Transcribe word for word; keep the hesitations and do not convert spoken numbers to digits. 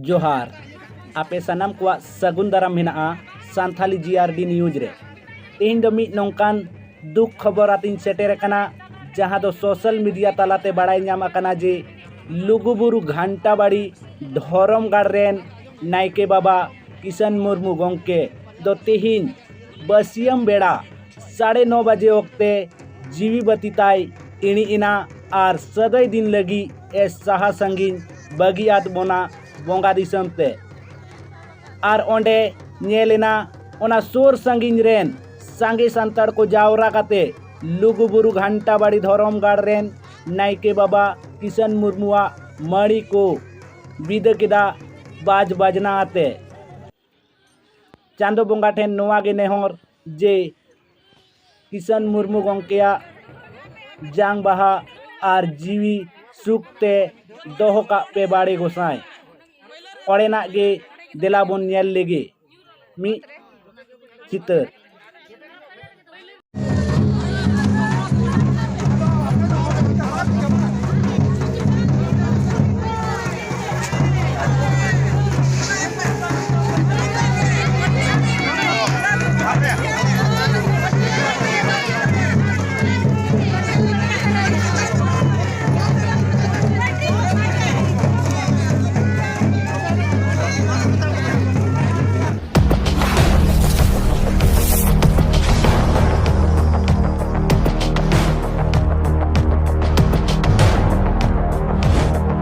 ᱡᱚᱦᱟᱨ᱾ ᱟᱯᱮ ᱥᱟᱱᱟᱢ ᱠᱚᱣᱟᱜ ᱥᱟᱹᱜᱩᱱ ᱫᱟᱨᱟᱢ ᱢᱮᱱᱟᱜᱼᱟ ᱥᱟᱱᱛᱷᱟᱞᱤ ᱡᱤ ᱟᱨ ᱰᱤ ᱱᱤᱭᱩᱡᱽ ᱨᱮ᱾ ᱛᱮᱦᱮᱧ ᱫᱚ ᱢᱤᱫ ᱱᱚᱝᱠᱟᱱ ᱫᱩᱠ ᱠᱷᱚᱵᱚᱨ ᱟᱛᱮᱧ ᱥᱮᱴᱮᱨ ᱟᱠᱟᱱᱟ, ᱡᱟᱦᱟᱸ ᱫᱚ ᱥᱳᱥᱟᱞ ᱢᱤᱰᱤᱭᱟ ᱛᱟᱞᱟᱛᱮ ᱵᱟᱲᱟᱭ ᱧᱟᱢ ᱟᱠᱟᱱᱟ ᱡᱮ ᱞᱩᱜᱩᱵᱩᱨᱩ ᱜᱷᱟᱱᱴᱟᱵᱟᱲᱤ ᱫᱷᱚᱨᱚᱢ ᱜᱟᱲ ᱨᱮᱱ ᱱᱟᱭᱠᱮ ᱵᱟᱵᱟ ᱠᱤᱥᱟᱱ ᱢᱩᱨᱢᱩ ᱜᱚᱢᱠᱮ ᱫᱚ ᱛᱮᱦᱮᱧ ᱵᱟᱹᱥᱭᱟᱹᱢ ᱵᱮᱲᱟ ᱥᱟᱲᱮ ᱱᱚ ᱵᱟᱡᱮ ᱚᱠᱛᱮ ᱡᱤᱣᱤ ᱵᱟᱹᱛᱤ ᱛᱟᱭ ᱤᱬᱤᱡ ᱮᱱᱟ ᱟᱨ ᱥᱟᱹᱜᱟᱹᱭ ᱫᱤᱱ ᱞᱟᱹᱜᱤᱫ ᱮ ᱥᱟᱦᱟ ᱥᱟᱺᱜᱤᱧ ᱵᱟᱹᱜᱤᱭᱟᱫ ᱵᱚᱱᱟ ᱵᱚᱸᱜᱟ ᱫᱤᱥᱚᱢ ᱛᱮ᱾ ᱟᱨ ᱚᱸᱰᱮ ᱧᱮᱞ ᱮᱱᱟ, ᱚᱱᱟ ᱥᱩᱨ ᱥᱟᱺᱜᱤᱧ ᱨᱮᱱ ᱥᱟᱸᱜᱮ ᱥᱟᱱᱛᱟᱲ ᱠᱚ ᱡᱟᱣᱨᱟ ᱠᱟᱛᱮ ᱞᱩᱜᱩᱵᱩᱨᱩ ᱜᱷᱟᱱᱴᱟᱵᱟᱲᱤ ᱫᱷᱚᱨᱚᱢ ᱜᱟᱲ ᱨᱮᱱ ᱱᱟᱭᱠᱮ ᱵᱟᱵᱟ ᱠᱤᱥᱟᱱ ᱢᱩᱨᱢᱩᱣᱟᱜ ᱢᱟᱹᱲᱤ ᱠᱚ ᱵᱤᱫᱟᱹ ᱠᱮᱫᱟ ᱵᱟᱡᱽ ᱵᱟᱡᱽᱱᱟ ᱟᱛᱮ᱾ ᱪᱟᱸᱫᱚ ᱵᱚᱸᱜᱟ ᱴᱷᱮᱱ ᱱᱚᱣᱟ ᱜᱮ ᱱᱮᱦᱚᱨ ᱡᱮ ᱠᱤᱥᱟᱱ ᱢᱩᱨᱢᱩ ᱜᱚᱢᱠᱮᱭᱟᱜ ᱡᱟᱝ ᱵᱟᱦᱟ ᱟᱨ ᱡᱤᱣᱤ ᱥᱩᱠ ᱛᱮ ᱫᱚᱦᱚ ᱠᱟᱜ ᱯᱮ ᱵᱟᱲᱮ ᱜᱚᱸᱥᱟᱭ᱾ ᱚᱸᱰᱮᱱᱟᱜ ᱜᱮ ᱫᱮᱞᱟ ᱵᱚᱱ ᱧᱮᱞ ᱞᱮᱜᱮ ᱢᱤᱫ ᱪᱤᱛᱟᱹᱨ᱾